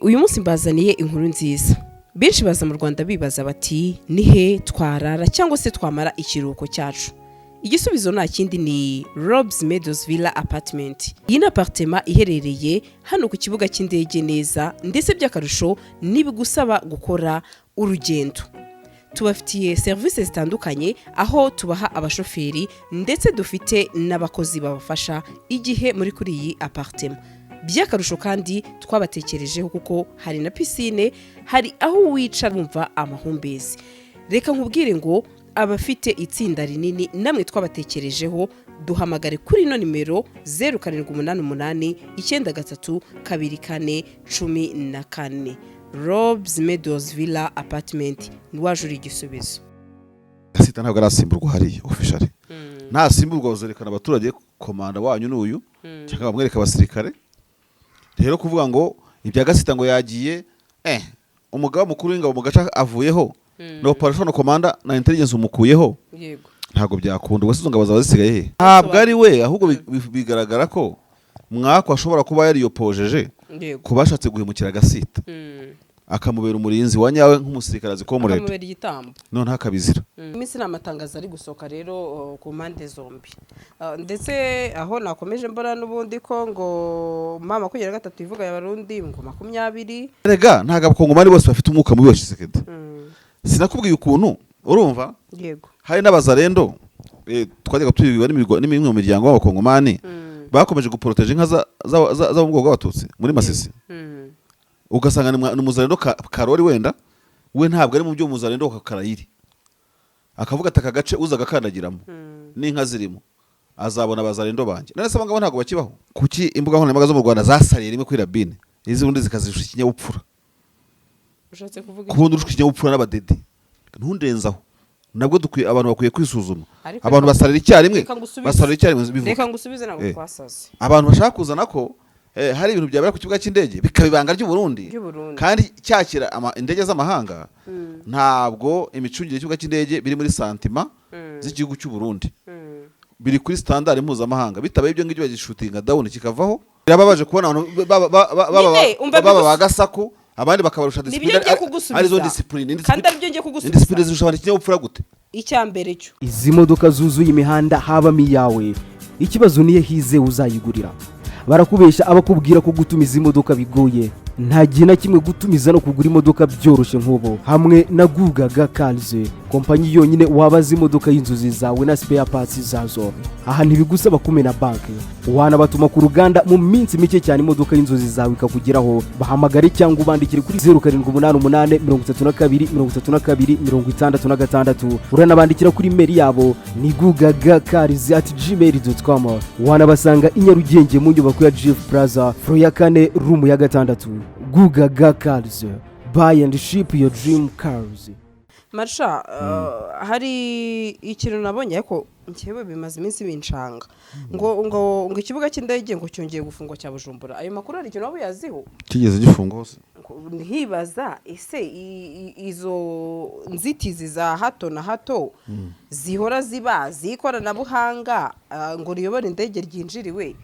Uyu munsi mbazaniye inkuru nziza. Benshi baza mu Rwanda bibaza bati: "Ni he twarara cyangwa se twamara ikiruhuko cyacu?" Igisubizo nta kindi, ni Robs Meadows Villa Apartment. Iyi ni apartment iherereye hano ku kibuga cy'indege neza, ndetse by'akarusho ntibigusaba gukora urugendo. Tubafitiye serivisi zitandukanye, aho tubaha abashoferi, ndetse dufite n'abakozi babafasha igihe muri kuri iyi apartment. By'akarusho kandi twabatekerejeho kuko hari na piscine, hari aho wicara wumva amahumbezi. Reka nkubwire ngo abafite itsinda rinini namwe twabatekerejeho. Duhamagare kuri ino nimero: 0788932414. Robs Meadows Villa Apartment, waje uri igisubizo. Gasita ntabwo arasimburwa hariya officially. Ntasimburwa, bazerekana abaturage komanda wanyu n'uyu, cyangwa bamwereka abasirikare. Rero kuvuga ngo ibya Gasita ngo yagiye, umugaba mukuru w'ingabo mu gace avuyeho, na operation commander na intelligence umukuyeho, ntabwo byakunda. Ubwo se izo ngabo zaba zisigaye he? Ntabwo ari we, ahubwo bigaragara ko Mwako ashobora kuba yariyopojeje ku bashatse guhemukira Gasita, akamubera umurinzi wa nyawe nk'umusirikare azi ko akamubera igitambo, noneho akabizira. Iminsi ni amatangazo ari gusohoka rero ku mpande zombi. Ndetse aho nakomeje mbona n'ubundi ko ngo M23 ivuga y'Abarundi ngo 20. Erega ntabwo Abakongomani bose bafite umwuka mubi wa Tshisekedi. Sinakubwiye ukuntu, urumva, hari n'Abazarendo, twajyaga tubibwirwa n'imwe mu miryango y'Abakongomani bakomeje guporoteje inka zo mu bwoko bw'Abatutsi muri Masisi, ugasanga ni Umuzarendo Karori, wenda we ntabwo ari mu byo Umuzarendo wa Karayiri, akavuga ati: "Aka gace uza agakandagiramo n'inka zirimo azabona Abazarendo banjye." None se abo ngabo ntabwo bakibaho? Kuki imbuga nkoranyambaga zo mu Rwanda zasariye rimwe kuri Rabine, izi ubundi zikazirusha ikinyabupfura? Ushatse kuvuga iki? Kubona urusha ikinyabupfura n'abadede ntundenzaho, nabwo dukwiye, abantu bakwiye kwisuzuma. Ariko Abantu basarira icyarimwe, reka ngusubize. basarira icyarimwe bivuga. Reka ngusubize, ntabwo twasaze. Abantu bashaka kuzana ko hari ibintu byabera ku kibuga cy'indege bikaba ibanga ry'u Burundi, ry'u Burundi, kandi cyakira indege z'amahanga, ntabwo imicungire y'ikibuga cy'indege biri muri sentiments z'igihugu cy'u Burundi, biri kuri standard mpuzamahanga. Bitabaye ibyo ngibyo bagishootinga down kikavaho. Birababaje kubona abantu Nyine, umva baba ba gasaku, abandi bakabarusha Nibyo discipline, ngiye kugusubiza. arizo discipline. Kandi aribyo ngiye kugusubiza. Discipline zirusha abantu ikinyabupfura gute? Icya mbere cyo, Izi modoka zuzuye imihanda habamo iyawe? Ikibazo niyo hizewe uzayigurira. Barakubeshya abakubwira ko gutumiza imodoka bigoye. Nta gihe na kimwe gutumiza no kugura imodoka byoroshye nk'ubu hamwe na Gugaga Cars, kompanyi yonyine wabaza imodoka y'inzozi zawe na spare parts zazo. Aha ntibigusaba kumena banki, wanabatuma ku ruganda, mu minsi mike cyane imodoka y'inzozi zawe ikakugeraho. Bahamagare cyangwa ubandikire kuri 0788323266. Uranabandikira kuri email yabo ni gugagacars@gmail.com. Wanabasanga i Nyarugenge mu nyubako ya GF Plaza, floor ya kane, room ya gatandatu. Gugaga Cars, buy and ship your dream cars. Marsha, hari ikintu nabonye, ariko njyewe bimaze iminsi binshanga, ngo ikibuga cy'indege ngo cyongeye gufungwa cya Bujumbura. Ayo makuru hari ikintu waba uyaziho? Kigeze gifungwa hose? Ngo ntibaza ese izo nzitizi za hato na hato zihora ziba z'ikoranabuhanga, ngo riyobore indege ryinjiriwe,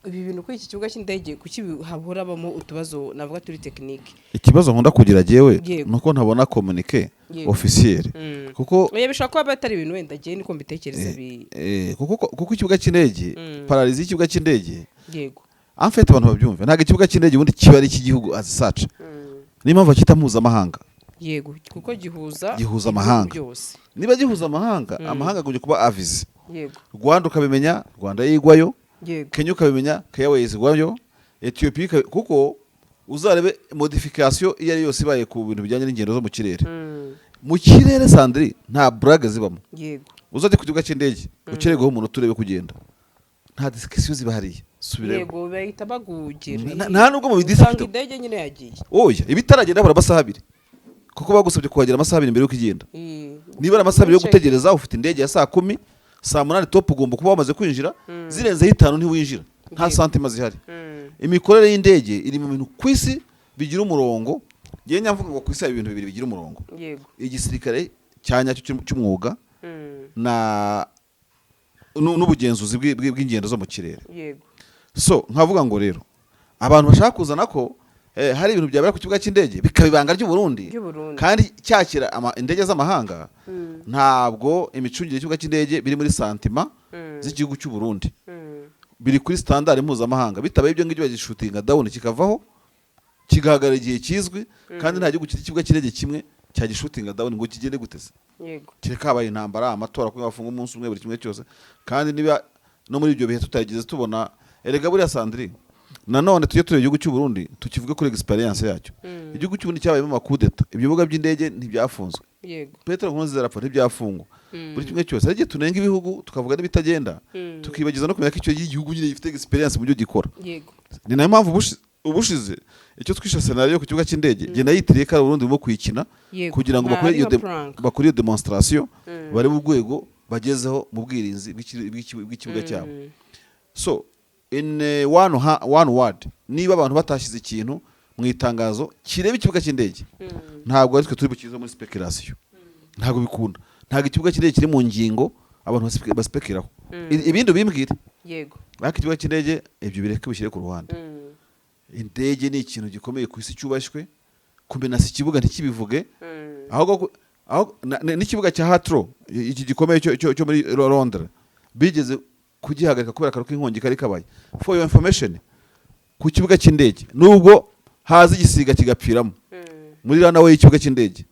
ibi bintu kuri iki kibuga cy'indege kuki habamo utubazo navuga turi technique? Ikibazo nkunda kugira jyewe nuko ntabona communiqué officiel, kuko Oya, bishobora kuba batari ibintu wenda, jyewe niko mbitekereza kuko ikibuga cy'indege, paralysie y'ikibuga cy'indege, en fait abantu babyumve, ntabwo ikibuga cy'indege ubundi kiba ari icy'igihugu as such. Niyo mpamvu bakita mpuzamahanga. Yego, kuko gihuza Gihuza ibihugu amahanga. byose. Niba gihuza amahanga, amahanga agombye kuba avize. Rwanda ukabimenya, Rwanda yigwayo, Kenya ukabimenya, Kenya Airways igwayo, Ethiopia kuko uzarebe modification iyo ari yose ibaye ku bintu bijyanye n'ingendo zo mu kirere. Mu kirere, Sandri, nta blague zibamo. Uzajya ku kibuga cy'indege ukererweho umunota, urebe kugenda, nta discussion ziba hariya. Subirayo. Yego, bahita bagugira. Nta nubwo mu Usanga bidiscuta. indege nyine yagiye. Oya, ibitaragenda habura amasaha 2, kuko bagusabye kuhagera amasaha 2 mbere y'uko igenda. Niba ari amasaha 2 yo gutegereza, ufite indege ya saa 10, saa 8 top ugomba kuba wamaze kwinjira. Zirenzeho 5 ntiwinjira, nta santima zihari. Imikorere y'indege iri mu bintu ku isi bigira umurongo. Ngewe nyamvuga ngo ku isi hari ibintu bibiri bigira umurongo: igisirikare cya nyacyo cy'umwuga na n'ubugenzuzi bw'ingendo zo mu kirere. So nkavuga ngo rero abantu bashaka kuzana ko hari ibintu byabera ku kibuga cy'indege bikaba ibanga ry'u Burundi Ry'u Burundi. kandi cyakira indege z'amahanga. Ntabwo imicungire y'ikibuga cy'indege biri muri sentiments z'igihugu cy'u Burundi, biri kuri standard mpuzamahanga. Bitabaye ibyo ngibyo, bagishootinga down, kikavaho, kigahagarara igihe kizwi. Kandi nta gihugu gifite ikibuga cy'indege kimwe cyagishootinga down ngo kigende guteze, kereka habaye intambara, amatora, ko bafunga umunsi umwe, buri kimwe cyose. Kandi niba no muri ibyo bihe tutageze tubona, erega buriya Sandrine, nanone tujye tureba igihugu cy'u Burundi, tukivuge kuri experience yacyo. Igihugu cy'u Burundi cyabayemo amakudeta, ibyo bibuga by'indege ntibyafunzwe. Petero Nkurunziza arapfa, ntibyafungwa. Buri kimwe cyose, hari igihe tunenga ibihugu, tukavuga n'ibitagenda, tukibagiza no kumenya ko icyo gihugu nyine gifite experience mu byo gikora. Ni nayo mpamvu ubushize icyo twishe scenario ku kibuga cy'indege, genda yitiriye ko ari Burundi burimo kuyikina kugira ngo bakore iyo Nta prank. bakore iyo demonstration, barebe urwego bagezeho mu bwirinzi bw'ikibuga cyabo. So in one word, niba abantu batashyize ikintu mu itangazo kireba ikibuga cy'indege, ntabwo ari twe turi bukize muri speculation, ntabwo bikunda. Ntabwo ikibuga cy'indege kiri mu ngingo abantu baspekeraho. Ibindi ubimbwire, ariko ikibuga cy'indege ibyo bireke, bishyire ku ruhande. Indege ni ikintu gikomeye ku isi cyubashywe. Kumenasa ikibuga ntikibivuge, ahubwo n'ikibuga cya Heathrow, iki gikomeye cyo muri Londres, bigeze kugihagarika kubera akaru k'inkongi kari kabaye. For your information, ku kibuga cy'indege, nubwo haza igisiga kigapfiramo muri runway y'ikibuga cy'indege,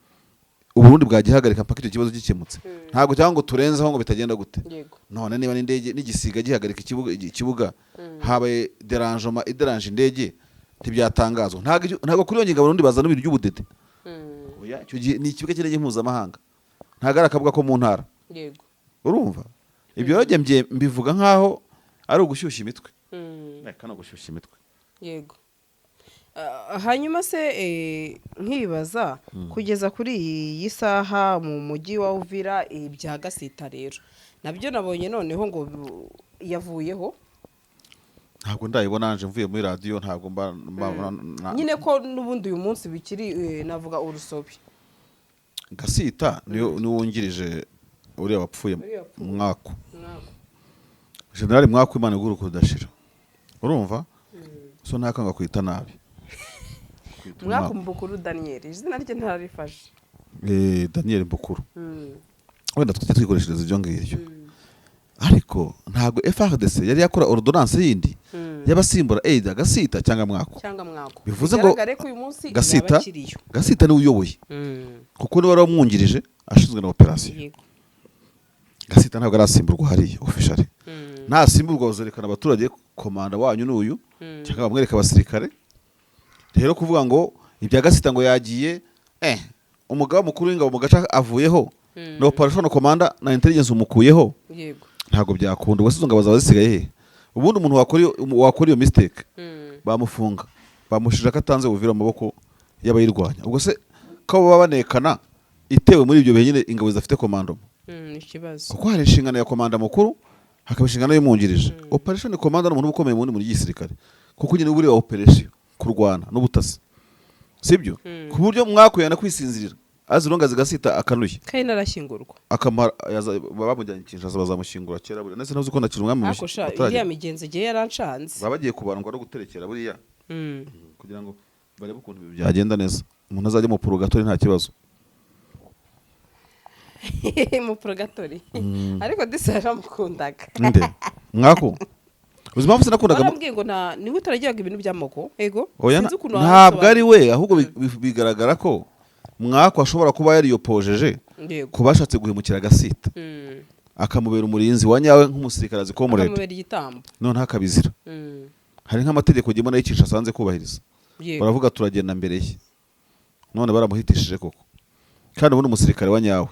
Uburundi bwagihagarika mpaka icyo kibazo gikemutse. Ntabwo cyangwa ngo turenzeho ngo bitagenda gute. None niba n'indege n'igisiga gihagarika ikibuga, habaye dérangement ideranje indege, ntibyatangazwa. Ntabwo kuri iyo ngingo Abarundi bazana ibintu by'ubudede. Oya, icyo gihe ni ikibuga cy'indege mpuzamahanga, ntabwo ari akabuga ko mu ntara. Urumva, ibyo rero njye mbivuga nk'aho ari ugushyushya imitwe. Reka no gushyushya imitwe. Yego. Hanyuma se nkibaza, kugeza kuri iyi saha mu mujyi wa Uvira, ibya Gasita rero nabyo nabonye noneho ngo yavuyeho. Ntabwo ndayibona nje mvuye muri radiyo, ntabwo mba Nyine ko n'ubundi uyu munsi bikiri navuga urusobe. Gasita niwe wungirije uriya wapfuye. Uriya wapfuye. Mwaku, Generali Mwaku, Imana iguruka udashira. Urumva, so ntakanga kwita nabi. Kwita Mwaku Mwaku. Mbukuru Daniel, izina rye ntararifashe. Daniel Mbukuru. Wenda tujye twikoreshereza ibyo ngibyo, ariko ntabwo FARDC yari yakora ordonnance yindi y'abasimbura either Gasita cyangwa Mwaku. Cyangwa Mwaku. Bivuze ngo Bigaragare ko uyu munsi Gasita yaba akiriyo. Gasita niwe uyoboye, kuko niwe wari wamwungirije ashinzwe na operation. Gasita ntabwo arasimburwa hariya officially. Nasimburwa, bazerekana abaturage komanda wanyu n'uyu, cyangwa bamwereka abasirikare. Rero kuvuga ngo ibya Gasita ngo yagiye, umugaba mukuru w'ingabo mu gace avuyeho, na operation commander na intelligence umukuyeho, ntabwo byakunda. Ubwo se izo ngabo zaba zisigaye he? Ubundi umuntu wakora iyo mistake, bamufunga, bamushinja ko atanze Uvira mu maboko y'abayirwanya. Ubwo se ko baba banekana itewe muri ibyo bihe nyine ingabo zidafite komando? Ikibazo. Kuko hari inshingano ya komanda mukuru, hakaba inshingano y'umwungirije. Operation commander ni umuntu uba ukomeye muri gisirikare, kuko nyine uba ureba operation, kurwana n'ubutasi, sibyo? Ku buryo mwakuyana kwisinzirira azironga zigasita akanuye. Kandi narashyingurwa. Akamara bamujyanye Kinshasa, bazamushyingura kera buriya. Ndetse ntuzi ko nakiri umwami Ariko sha, bataragera. iriya migenzo igihe yaranshanze. Baba bagiye kubandwa no guterekera buriya, kugira ngo barebe ukuntu ibintu byagenda neza, umuntu azajya mu purgatoire nta kibazo. Mu purgatoire, ariko disi yaramukundaga. Nde? Mwaku? Uzi impamvu sinakundaga Warambwiye ngo nta niwe utaragiraga ibintu by'amoko, ego. Oya, Sinzi ukuntu ntabwo ari wabisobanura. we, ahubwo bigaragara ko Mwaku ashobora kuba yariyopojeje ku bashatse guhemukira Gasita, akamubera umurinzi wa nyawe nk'umusirikare azi comrade. Akamubera igitambo. Noneho akabizira. Hari nk'amategeko ngemo nayo yicisha asanze kubahiriza. Baravuga turagenda mbere ye, none baramuhitishije koko. Kandi ubundi umusirikare wa nyawe,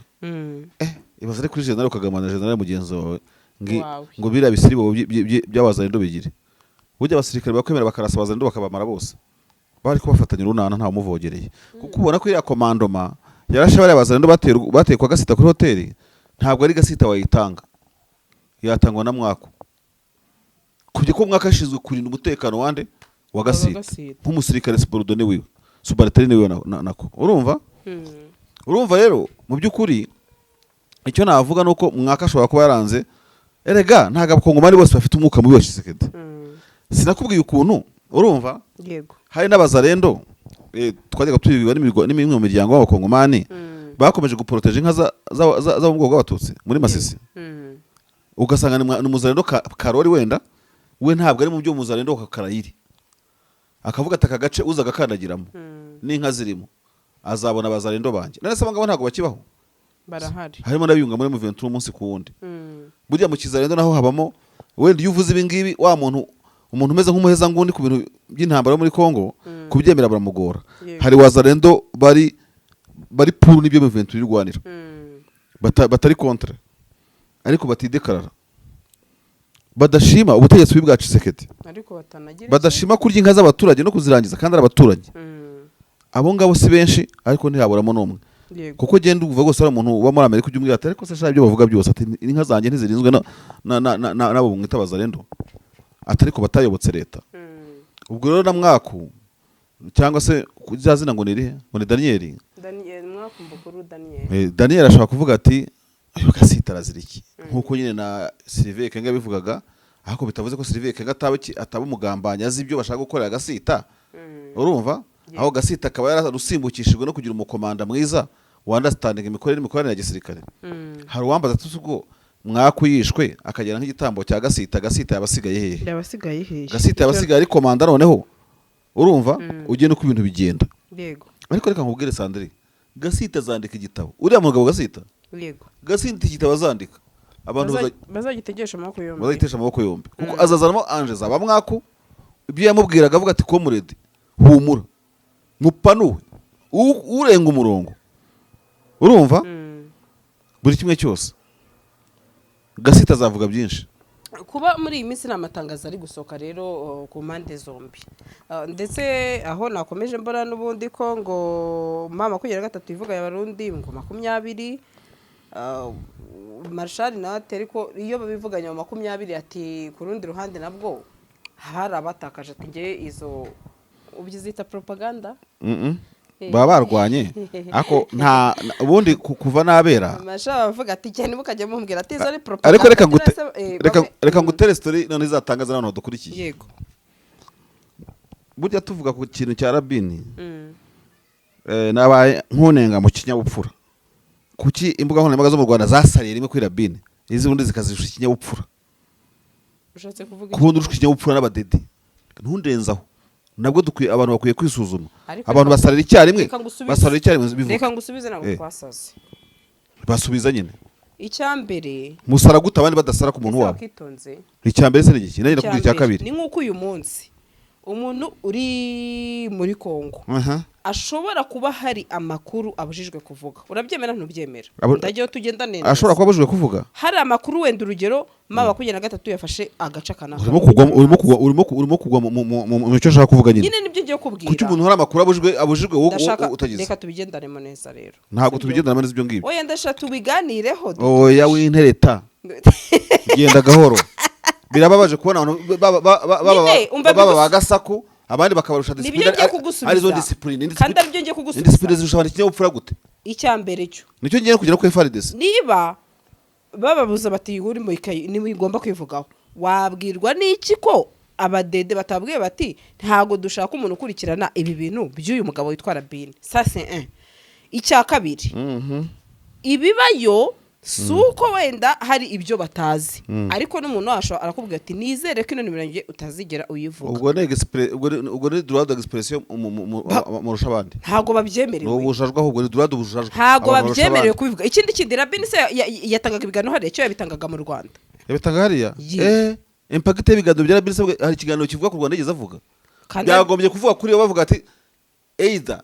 ibaze ari kuri general ukagamana general mugenzi wawe Wawe. ngo biriya bisiribo by'abazarindo bigire. Burya abasirikare bakwemera bakarasa abazarindo bakabamara bose, bari kubafatanya urunana, ntawe umuvogereye, kuko ubona ko iriya commandement yarashe bariya bazarindo bateye kwa Gasita kuri hoteli, ntabwo ari Gasita wayitanga, yatangwa na Mwaku, kujya ko Mwaka ashinzwe kurinda umutekano wande? Wa Gasita. Gasita. Nk'umusirikare subordonné wiwe, subalterne wiwe nako. Urumva? Urumva rero, mu by'ukuri icyo navuga ni uko Mwaka ashobora kuba yaranze. Erega ntabwo abakongomani bose bafite umwuka mubi wa Tshisekedi. Sinakubwiye ukuntu Urumva? Yego. Hari n'abazarendo, twajyaga tubibwirwa n'imwe mu miryango y'abakongomani bakomeje guporoteje inka zo mu bwoko bw'abatutsi muri Masisi. Ugasanga ni umuzarendo Karori, wenda we ntabwo ari mu byo umuzarendo wa Karayiri, akavuga ati aka gace uza agakandagiramo n'inka zirimo azabona abazarendo banjye. None se abo ngabo ntabwo bakibaho? Barahari. Harimo n'abiyunga muri M23 umunsi ku wundi. Burya mu kizarendo naho habamo, wenda iyo uvuze ibi ngibi, wa muntu, umuntu umeze nk'umuhezanguni ku bintu by'intambara yo muri Congo, kubyemera biramugora. Hari wazarendo bari pour n'ibyo M23 irwanira, batari contre, ariko batidekarara, badashima ubutegetsi bubi bwa Tshisekedi, ariko batanagira badashima kurya inka z'abaturage no kuzirangiza kandi ari abaturanyi. Abo ngabo si benshi, ariko ntihaburamo n'umwe. Kuko genda uvuga rwose, ari umuntu uba muri Amerika ujya umbwira ati ariko se sha, ibyo bavuga byose, ati inka zanjye ntizirinzwe n'abo mwita bazarendo, ati ariko batayobotse leta. Ubwo rero na Mwaku, cyangwa se rya zina ngo ni irihe, ngo ni Daniyeli? Daniel Mwakumbukuru Daniel. Daniel ashobora kuvuga ati uyu Gasita arazira iki, nk'uko nyine na Sylvain Kenga yabivugaga, ariko bitavuze ko Sylvain Kenga ataba umugambanyi, azi ibyo bashaka gukorera Gasita. Urumva, aho Gasita akaba yararusimbukishijwe no kugira umukomanda mwiza wa-understanding imikorere n'imikoranire ya gisirikare. Hari uwambaza ati ubwo Mwaku yishwe akagera nk'igitambo cya Gasita, Gasita yabasigaye hehe? Yabasigaye hehe? Gasita yabasigaye ari komanda. Noneho urumva ugenda uko ibintu bigenda. Ariko reka nkubwire, Sandrine, Gasita azandika igitabo, uriya mugabo Gasita. Gasita igitabo azandika, abantu Bazagitegesha amaboko yombi. Bazagitesha amaboko yombi, kuko azazanamo anje zaba Mwaku, ibyo yamubwiraga avuga ati comrade, humura, mupanuwe, urenga umurongo. Urumva, buri kimwe cyose Gasita azavuga byinshi. Kuba muri iyi minsi nta matangazo ari gusohoka rero ku mpande zombi, ndetse aho nakomeje mbona n'ubundi ko ngo M23 ivuga y'abarundi ngo 20, Marshal nawe ati ariko iyo babivuganye mu 20, ati ku rundi ruhande nabwo hari abatakaje, ati ngewe izo ubyizita propaganda. Baba barwanye, ariko nta ubundi kuva nabera. Marshal abavuga ati cyane mukajya mumbwira ati izo ari propaganda. Ariko reka ngute reka bamwe- ngutere story none izatangaza n'abantu badukurikiye. Burya tuvuga ku kintu cya Rabini, nabaye nkunenga mu kinyabupfura. Kuki imbuga nkoranyambaga zo mu Rwanda zasariye rimwe kuri Rabini, izi ubundi zikazirusha ikinyabupfura? Ushatse kuvuga iki? Kubona urusha ikinyabupfura n'abadede ntundenzaho, nabwo dukwiye, abantu bakwiye kwisuzuma. Ariko Abantu basarira icyarimwe, reka ngusubize. basarira icyarimwe bivuga. Reka ngusubize, ntabwo twasaze. Basubiza nyine. Icya mbere, Musara gute abandi badasara ku muntu ese wabo? wakitonze? Icya mbere se ni igiki? Nanjye nakubwira icya Icya mbere, kabiri. Ni nk'uko uyu munsi umuntu uri muri Kongo ashobora kuba hari amakuru abujijwe kuvuga. Urabyemera, ntubyemera? Ndagiye tugendane neza. Ashobora kuba abujijwe kuvuga. Hari amakuru, wenda urugero, M23 yafashe agace aka n'aka. Urimo kugwa mu cyo nshaka kuvuga nyine. Nyine nibyo ngiye kubwira. Kuki umuntu hari amakuru abujijwe wowe Ndashaka utagize? Reka tubigendanemo neza rero. Ntabwo Sibyo? tubigendanamo neza ibyo ngibyo. Oya, ndashaka tubiganireho. Oya, wintereta, genda gahoro. Birababaje kubona abantu Nyine, umva baba ba gasaku, abandi bakabarusha Nibyo discipline. ngiye kugusubiza. Arizo discipline. Kandi aribyo ngiye kugusubiza. Discipline zirusha abantu ikinyabupfura gute? Icya mbere cyo, Nicyo ngiye kugera kuri FARDC. Niba bababuza bati iyi nkuru ntimugomba kwivugaho, wabwirwa n'iki ko abadede batabwiye bati ntabwo dushaka umuntu ukurikirana ibi bintu by'uyu mugabo witwa Rabine? Ça c'est un. Icya kabiri, ibibayo si uko wenda hari ibyo batazi, ariko n'umuntu wacu arakubwira ati nizere ko ino nimero yanjye utazigera uyivuga. Ubwo ni droit d'expression murusha abandi. Ntabwo Ni babyemerewe. Ubujajwa, ahubwo ni droit d'ubujajwa. Ntabwo Abantu barusha babyemerewe abandi. kubivuga. Ikindi kindi, Rabine se yatangaga ibiganiro hariya, icyo yabitangaga mu Rwanda? Yabitanga hariya. Ye. Impact y'ibiganiro bya Rabine se, hari ikiganiro kivuga ku Rwanda yigeze avuga? Kandi Byagombye kuvuga kuri bo, bavuga ati either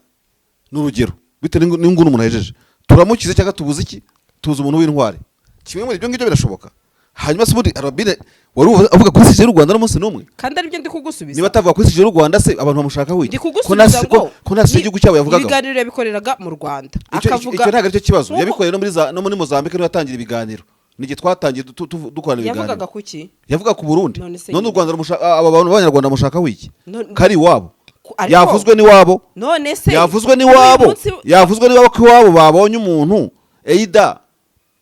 ni urugero bitewe n'inguni umuntu ahejeje, turamukize cyangwa tubuze iki, tuzi umuntu w'intwari, kimwe muri ibyo ngibyo birashoboka. Hanyuma se ubundi Rabine wari avuga kuri sujet y'u Rwanda n'umunsi n'umwe? Kandi aribyo ndi kugusubiza. Niba atavuga kuri sujet y'u Rwanda se, abantu bamushakaho iki? Ndi kugusubiza ngo Ko nta sujet y'igihugu cyabo yavugaga. Ibiganiro yabikoreraga mu Rwanda, akavuga Icyo ntabwo aricyo kibazo. Yabikoreye no muri Mozambique niho yatangira ibiganiro, n'igihe twatangiye dukorana Yavugaga ibiganiro. kuki? Yavuga ku Burundi. None se None u Rwanda aba bantu b'abanyarwanda bamushakaho iki? Kari iwabo. Ariko- Yavuzwe n'iwabo. None se Yavuzwe uyu n'iwabo. munsi- Yavuzwe n'iwabo, ko iwabo babonye umuntu either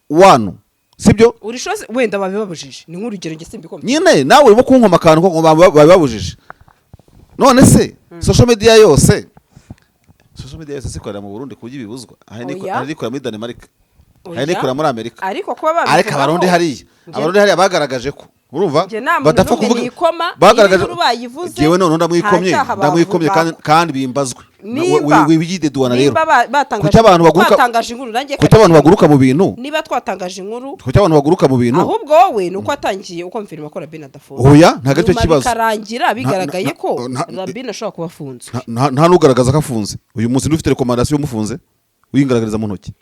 wanu, sibyo? Urishoze wenda babibabujije, ni nk'urugero, njye simbikomeye. Nyine nawe urimo kunkoma akantu ko ngo babibabujije. None se social media yose sikorera mu Burundi ku buryo ibibuzwa? Hari Oya. hari n'ikorera muri Denmark, Oya. hari n'ikorera muri Amerika. Ariko kuba babivugaho, Ariko Abarundi hariya bagaragaje ko, urumva, Njye nta muntu badapfa n'umwe kuvuga. nikoma, Bagaragaje iyo inkuru bayivuze, Jewe none ndamwikomye, nta cyaha ndamwikomye. Kandi bimbazwe. Wibideduana rero. Niba batangaje Kuki abantu baguruka twatangaje inkuru, nanjye Kuki abantu baguruka mu bintu? Niba twatangaje inkuru, Kuki abantu baguruka mu bintu? Ahubwo wowe ni uko watangiye ukomfirima ko Rabine adafunze. Oya, ntabwo aricyo Nyuma kibazo. bikarangira bigaragaye ko Rabine ashobora kuba afunzwe. Nta n'ugaragaza ko afunze uyu munsi. N'ufite recommandation umufunze uyingaragariza mu ntoki.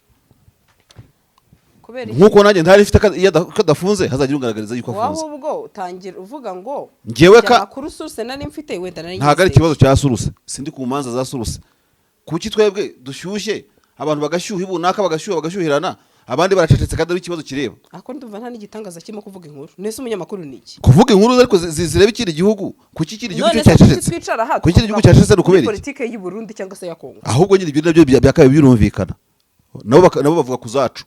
Kubera iki? Nk'uko nanjye ntari mfite iyo ko adafunze, hazagira ungaragariza yuko Wowe afunze. ahubwo utangira uvuga ngo Njyewe njye amakuru source nari mfite wenda nari Ntabwo ari nyizeye. ikibazo cya source. Sindi ku manza za source. Kuki twebwe dushyushye, abantu bagashyuha ibunaka, bagashyuha, bagashyuhirana, abandi baracecetse kandi ari ikibazo kireba? Ariko ndumva nta n'igitangaza kirimo kuvuga inkuru. Nese umunyamakuru ni iki? Kuvuga inkuru ariko zireba ikindi gihugu, kuki ikindi gihugu None cyo se kuki cyacecetse? twicara aha Kuki ikindi gihugu tukavuga cyacecetse ni kuri ukubera iki? politike y'u Burundi cyangwa se ya Kongo? Ahubwo nyine ibyo nabyo byakabaye birumvikana. Nabo bavuga ku zacu.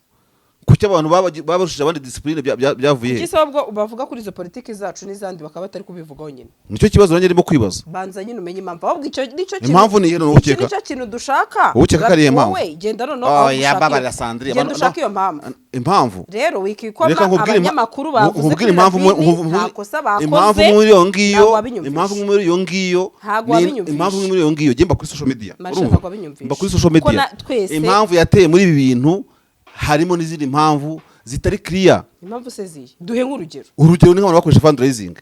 Kuki abantu babarushije abandi discipline byavuye Kuki he? se ahubwo bavuga kuri izo politiki zacu n'izandi bakaba batari kubivugaho nyine? Nicyo kibazo nanjye ndimo kwibaza. Banza nyine umenye impamvu. Ahubwo icyo nicyo kintu, Impamvu ni iyihe noneho iki ukeka? nicyo kintu dushaka. Wowe ukeka ko ari iyihe mpamvu? Wowe genda noneho aho Oya, ushaka mbabarira, Sandrine. genda ushake iyo mpamvu. Impamvu Rero wikikoma Reka nkubwire abanyamakuru bavuze nkubwire kuri impamvu Rabini nta kosa bakoze. Impamvu muri iyo ngiyo, Ntabwo wabinyumvishe. impamvu muri iyo ngiyo Ntabwo wabinyumvishe. Impamvu muri iyo ngiyo, njye mba kuri social media, Masha, urumva? ntabwo wabinyumvishe. Mba kuri social Kuko media. twese Impamvu yateye muri ibi bintu harimo n'izindi mpamvu zitari clear. Impamvu se zihe? Duhe nk'urugero. Urugero ni nk'abantu bakoresha fundraising.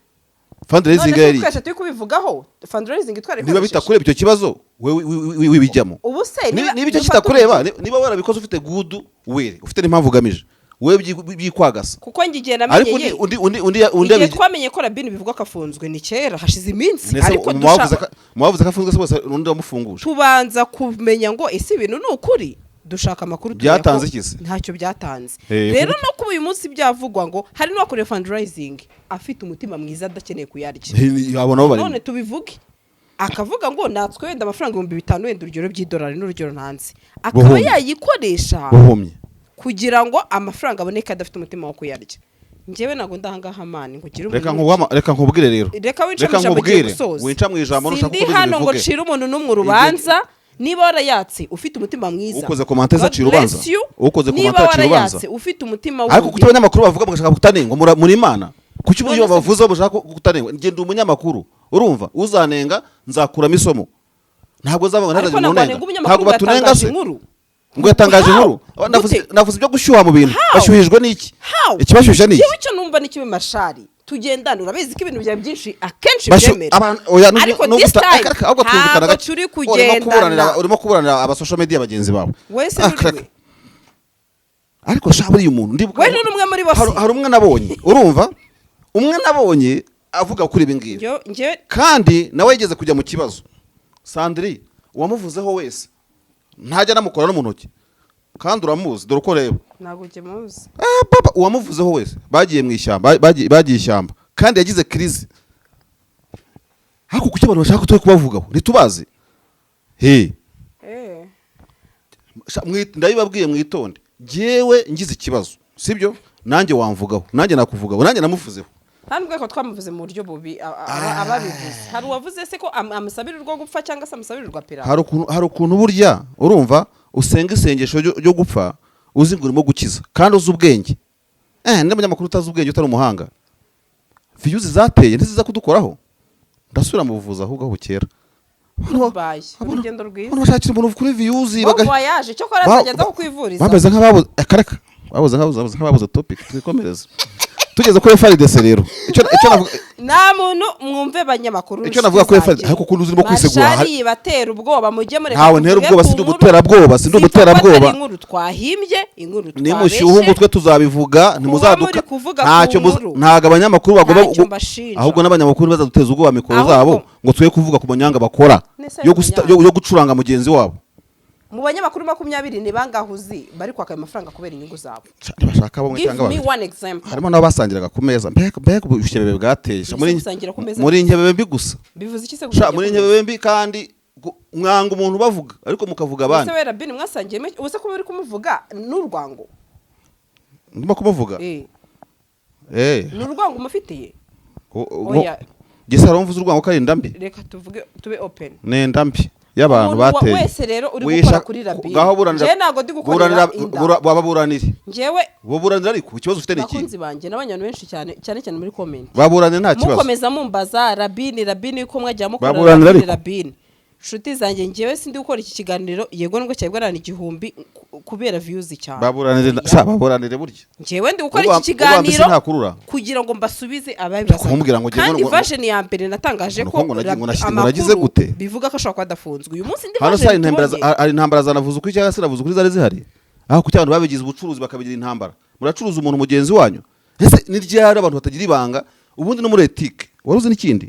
Fundraising None se yari twese turi kubivugaho, fundraising twari Niba bitakureba icyo kibazo, wewe wibijyamo. Ubu se Niba icyo dufate kitakureba, urugero. niba warabikoze ufite good will, ufite n'impamvu ugamije, wewe byikwagasa. Kuko njye igihe Ariko namenyeye, undi undi undi undi undi igihe twamenye ko Rabini bivugwa ko afunzwe ni kera, hashize iminsi. Nese Ariko mu bavuze dushaka mu bavuze ko afunzwe se bose, undi wamufunguje? Tubanza kumenya ngo ese ibintu ni ukuri, dushaka amakuru, tumenya Byatanze ko iki se? ntacyo byatanze. Rero no kuba uyu munsi byavugwa ngo hari n'uwakoreye fundraising afite umutima mwiza adakeneye kuyarya, Abo nabo barimo. none tubivuge, akavuga ngo natwe wenda amafaranga 5000, wenda urugero by'idolari n'urugero ntanze, akaba Buhumyi. yayikoresha Buhumyi. kugira ngo amafaranga aboneke adafite umutima wo kuyarya. Njyewe ntabwo ndahangaha man ngo ugire Reka umuntu reka nkubwire rero. Reka winca Reka mu ijambo, ugiye nkubwire. gusoza. Winca mu ijambo, nushaka Sindi ukomeze hano ngo ubivuge. ncire umuntu n'umwe urubanza. Niba warayatse ufite umutima mwiza, Ukoze commentaire God acira urubanza. bless you. Ukoze Niba commentaire acira urubanza. warayatse ufite umutima Ariko wundi, kuki abanyamakuru bavuga mugashaka kutanengwa? Muri Imana, kuki None uburyo se- bavuze mushaka kutanengwa? Njye ndi umunyamakuru, urumva? Uzanenga nzakuramo isomo, ntabwo nzavuga Ariko ntazagira ntabwo umuntu wanenga unenga. umunyamakuru Ntabwo ngo batunenga yatangaje se inkuru. Ngo yatangaje How? inkuru. Gute? Navuze ibyo gushyuha mu bintu. How? Bashyuhijwe n'iki? How? Ikibashyushya ni iki? Yewe, icyo numva ni kimwe, mashari tugendana, urabizi ko ibintu byawe byinshi akenshi Bashu- byemera. Abantu, oya, Ariko this time ariko ahubwo twumvikana ntabwo gake. turi Urimo kuburanira kugendana. Urimo kuburanira aba social media bagenzi bawe. Wese Ah, ni crap. uriwe. Ariko sha, buriya umuntu ndibuka We ni umwe muri bo se? Hari umwe nabonye, urumva, umwe nabonye avuga kuri ibi ngibi, Njye kandi nawe yigeze kujya mu kibazo. Sandri, uwamuvuzeho wese ntajya anamukora no mu ntoki, kandi uramuzi, dore uko reba. Ntabwo njye muzi. Ah, papa, uwamuvuzeho wese bagiye mu ishyamba, bagiye ishyamba, kandi yagize crise. Ariko kuki abantu bashaka ko turi kubavugaho ntitubazi he? Ndabibabwiye mwitonde. Jyewe ngize ikibazo, sibyo? Nanjye wamvugaho, nanjye nakuvugaho, nanjye namuvuzeho. Nta nubwo ko twamuvuze mu buryo bubi. Ababivuze, hari uwavuze se ko amusabira urwo gupfa cyangwa se amusabira urwa pirata? Hari ukuntu burya, urumva, usenga isengesho ryo gupfa uzi ngo urimo gukiza kandi uzi ubwenge. N'umunyamakuru utazi ubwenge, utari umuhanga, views zateye ntiziza kudukoraho. Ndasubira mu buvuzi ahubwo aho bukera. Baye urugendo rwiza. Abantu bashakira umuntu kuri views Bon voyage, cyo kora nzagenda kukwivuriza. Bameze nk'ababuze akareka, babuze nk'ababuze topic. Twikomereze. Tugeze kuri FARDC rero, icyo navuga Nta muntu mwumve, banyamakuru Icyo navuga kuri inshuti FARDC, zanjye. ariko ukuntu urimo kwisegura, Mashari yibatera ubwoba, mujye mureka Ntawe ntera tuvuge ubwoba, ku sindi nkuru. umuterabwoba, sindi Zipfa ko atari umuterabwoba. inkuru twahimbye, inkuru Nimushyuha twabeshye. umutwe tuzabivuga, ntimuzaduka. Muri kuvuga Ntacyo ku nkuru. Ntabwo abanyamakuru bagomba Ntacyo mbashinja. Ahubwo n'abanyamakuru bazaduteza ubwoba mikoro Ahubwo- zabo ngo twe kuvuga ku manyanga bakora Nese yo ayo manyanga. yo gucuranga mugenzi wabo. Mu banyamakuru 20 ni bangahe uzi bari kwaka ayo mafaranga kubera inyungu zabo? Ntibashaka bamwe Give cyangwa me babiri. one example. Harimo n'abo basangiraga ku meza. Mbega ubushyebebe bwateye. Sha, Mbese gusangira ku meza muri nkebebe mbi gusa. Bivuze iki se Sha, gusangira muri ku meza? nkebebe mbi, kandi mwanga umuntu bavuga ariko mukavuga abandi. Ese we Rabini mwasangiye, ubu se kuba uri kumuvuga ni urwango? Ndimo kumuvuga? Eh, Eh. ni urwango umufitiye? O- Oya. Gisa hari mvuze urwango ko ari inda mbi. Reka tuvuge, tube open. Ni inda mbi y'abantu Umuntu bateye. wese rero uri Wisha- gukora kuri Rabine, ngaho buranira. Njyewe ntabwo ndi gukorera inda. Baburanire. Njyewe Baburanire, ariko ikibazo ufite ni iki? Bakunzi banjye n'abantu benshi cyane cyane cyane muri comment, Baburanire, nta kibazo. mukomeza mumbaza Rabini, Rabini, ko mwajya mukora Baburanira Rabini, ariko. Rabini. Nshuti zanjye, njyewe sindi gukora iki kiganiro, yego nubwo cyari 1000 kubera views cyane. Baburanire sa, baburanire burya. Njyewe ndi gukora iki Uba mbese kiganiro ntakurura. kugira ngo mbasubize ababibaza. Kumbwira ngo ngiye Kandi version ya mbere natangaje ko Ngo ngo nagize amakuru gute? bivuga ko ashobora kuba adafunzwe uyu munsi, ndi Hano se hari version intambara tubonye. hari intambara zanavuze ukuri cyangwa se navuze ukuri zari zihari, aho kuki abantu babigize ubucuruzi, bakabigira intambara? Muracuruza umuntu mugenzi wanyu. Ese ni ryari abantu batagira ibanga? Ubundi no muri éthique, wari uzi n'ikindi,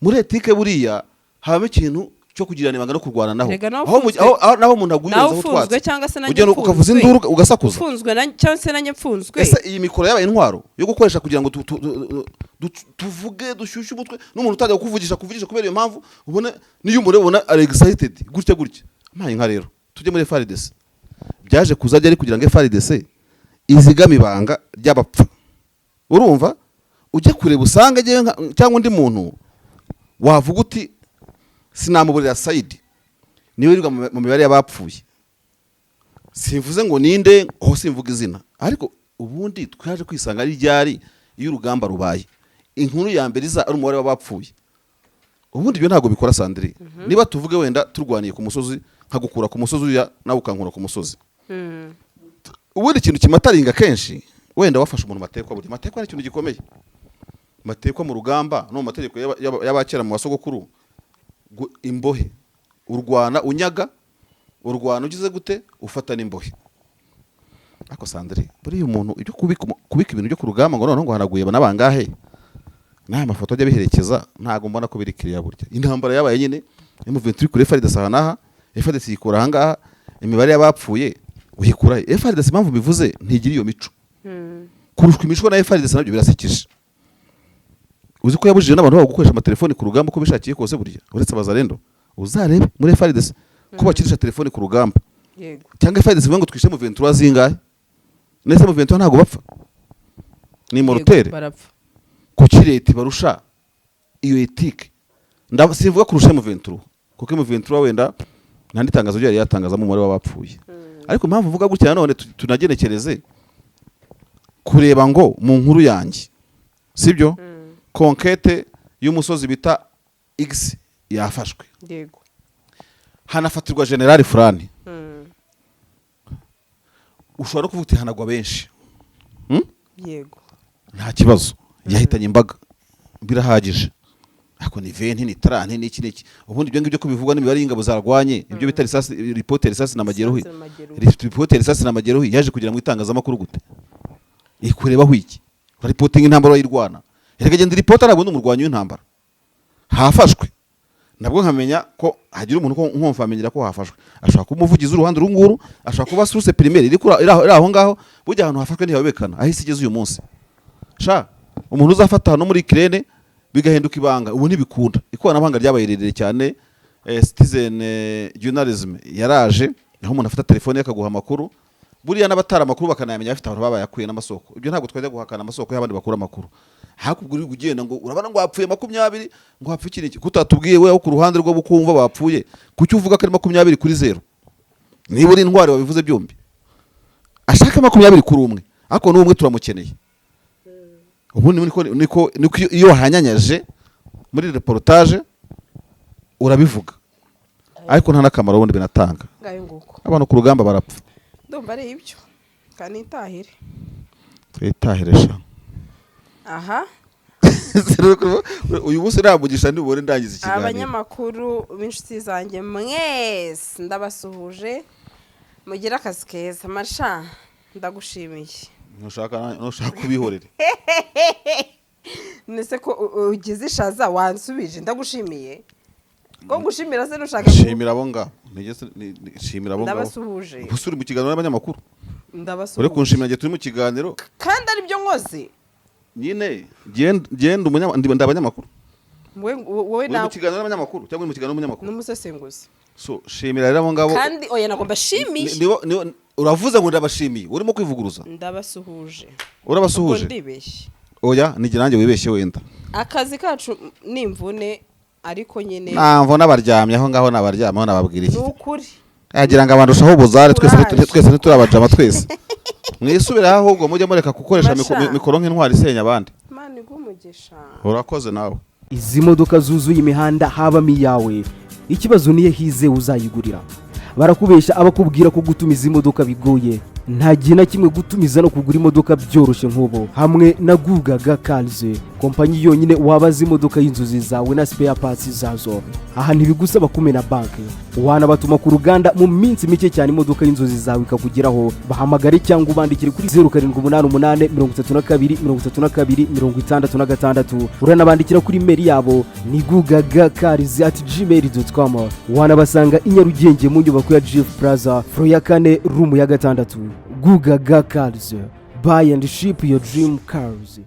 muri éthique buriya habamo ikintu cyo kugirana ibanga no kurwana naho. Erega nawe Aho ufunzwe- naho umuntu aguye nawe urenzaho ufunzwe utwatsi. cyangwa se nanjye Ugenda ukavuza mfunzwe. induru, ugasakuza. Mfunzwe cyangwa se nanjye mfunzwe. Ese iyi mikoro yabaye intwaro yo gukoresha kugira ngo tuvuge, dushyushye umutwe n'umuntu utajya kukuvugisha, kuvugisha kubera iyo mpamvu ubona niyo umureba ubona ari excited gutya gutya? Mpaye inka rero, tujye muri FARDC. Byaje kuza ryari kugira ngo FARDC izigame ibanga ry'abapfa? Urumva ujye kureba usange njyewe cyangwa undi muntu wavuga uti sinamuburira sayidi niwe wirirwa mu mibare y'abapfuye. Simvuze ngo ninde, aho simvuga izina, ariko ubundi twaje kwisanga ari ryari iyo urugamba rubaye inkuru ya mbere iza ari umubare w'abapfuye? Ubundi ibyo ntabwo bikora, Sandrine. Niba tuvuge wenda turwaniye ku musozi, nkagukura ku musozi uriya, nawe ukankura ku musozi, ubundi ikintu kimataringa kenshi wenda wafashe umuntu matekwa. Buri matekwa ni ikintu gikomeye. Matekwa mu rugamba no mu mategeko y'abakera mu basogokuru, imbohe, urwana unyaga, urwana ugize gute, ufata n'imbohe. Ariko Sandrine, buriya umuntu ibyo kubika ibintu byo ku rugamba ngo noneho ngo hanaguye n'abangahe n'aya mafoto ajya abiherekeza, ntabwo mbona ko biri kiriya. Burya intambara yabaye nyine M23 turi kuri FARDC aha n'aha, FARDC yikura aha ngaha, imibare y'abapfuye uyikura he? FARDC, impamvu bivuze, ntigira iyo mico. Kurushwa imico na FARDC nabyo birasekeje. Uzi ko yabujije n'abantu babo gukoresha amatelefoni ku rugamba uko bishakiye kose? Burya uretse abazarendo, uzarebe muri FARDC ko bakirisha telefoni ku rugamba. Cyangwa FARDC ivuga ngo twishe M23 zingahe? Nese M23 ntabwo bapfa? Ni mortelle. Yego, barapfa. Kuki leta ibarusha iyo éthique? Simvuga kurusha M23, kuko M23 wenda nta n'itangazo ryari yatangazamo umubare w'abapfuye. Ariko impamvu mvuga gutya nanone, tunagenekereze kureba ngo mu nkuru yanjye, sibyo, conquête y'umusozi bita X yafashwe, hanafatirwa generali fulani, ushobora no kuvuga uti hanagwa benshi. Yego. Nta kibazo, yahitanye imbaga, birahagije. Ariko ni 20, ni 30, ni iki n'iki? Ubundi ibyo ngibyo ko bivugwa n'imibare y'ingabo zarwanye, ibyo bita risasi, ripoti ya risasi na majeruhi. Risasi na majeruhi. Ripoti ya risasi na majeruhi yaje kugera mu itangazamakuru gute? Ikurebaho iki? Urareportinga intambara, urayirwana. Erega genda ripota, ntabwo ndi umurwanyi w'intambara. Hafashwe nabwo nkamenya ko hagira umuntu ko nkumva amenyera ko hafashwe, ashobora kuba umuvugizi w'uruhande uru nguru, ashobora kuba source primaire iri aho ngaho. Burya ahantu hafashwe ntihabekana aho isi igeze uyu munsi. Sha, umuntu uzafata hano muri Ukraine bigahinduka ibanga, ubu ntibikunda. Ikoranabuhanga ryabaye rirerire cyane, citizen journalism yaraje, aho umuntu afata telefone ye akaguha amakuru. Buriya n'abatara amakuru bakanayamenya bafite abantu babayakuye n'amasoko. Ibyo ntabwo twajya guhakana amasoko y'abandi bakura amakuru. Hakubwo uri kugenda ngo urabona ngo hapfuye 20, ngo hapfuye iki n'iki, kutatubwiye we ku ruhande rwo bukumva bapfuye? Kuki uvuga ko ari 20-0? Niba uri intwari wabivuze byombi, ashaka 20-1, ariko n'umwe turamukeneye. Ubundi niko iyo wahanyanyaje muri reportage urabivuga, ariko nta n'akamaro ubundi binatanga. Ngayo nguko. Abantu ku rugamba barapfa. Ndumva ari ibyo, kandi itahire. Twitahire sha. Aha. Uyu munsi nta mugisha ntibubone ndangiza ikiganiro. Abanyamakuru b'inshuti zanjye mwese, ndabasuhuje, mugire akazi keza. Marsha, ndagushimiye. Ntushaka kubihorere. Nese ko ugize ishaza, wansubije ndagushimiye, ko ngushimira se nushaka Shimira abo ngabo. Shimira abo ngabo. Ndabasuhuje. Gusa uri mu kiganiro n'abanyamakuru uri Ndabasuhuje. kunshimira njye turi mu kiganiro. Kandi aribyo nkoze. Nyine genda ndi abanyamakuru. Wowe Uri mu nawe kiganiro n'abanyamakuru cyangwa uri mu kiganiro n'umunyamakuru? N'umusesenguzi. So shimira rero abo ngabo. Kandi oya, nagomba shimiye. Uravuze ngo ndabashimiye, urimo kwivuguruza. Ndabasuhuje. Ubwo Urabasuhuje. ndibeshye. Oya, nijye nanjye wibeshye wenda. Akazi kacu ni imvune, ariko nyine Namvo n'abaryamye aho ngaho, nabaryamaho nababwira iki? Ni ukuri. Yagira ngo abandushaho ubuzare twese. Courage. Twese ntiturabajama twese. Mwisubiraho ahubwo, mujye mureka gukoresha Masha. mikoro nk'intwari isenya abandi. Imana iguhe umugisha. Urakoze nawe. Izi modoka zuzuye imihanda habamo iyawe? Ikibazo niyo hize uzayigurira. Barakubeshya abakubwira ko gutumiza imodoka bigoye. Nta gihe na kimwe gutumiza no kugura imodoka byoroshye nk'ubu hamwe na Gugaga Cars, kompanyi yonyine wabaza imodoka y'inzozi zawe na spare parts zazo. Aha ntibigusaba kumena banki, wanabatuma ku ruganda, mu minsi mike cyane imodoka y'inzozi zawe ikakugeraho. Bahamagare cyangwa ubandikire kuri 0788 32 32 66. Uranabandikira kuri email yabo ni gugagacars@gmail.com. Wanabasanga i Nyarugenge mu nyubako ya GF Plaza, floor ya kane, room ya gatandatu. Gugaga Cars, buy and ship your dream cars.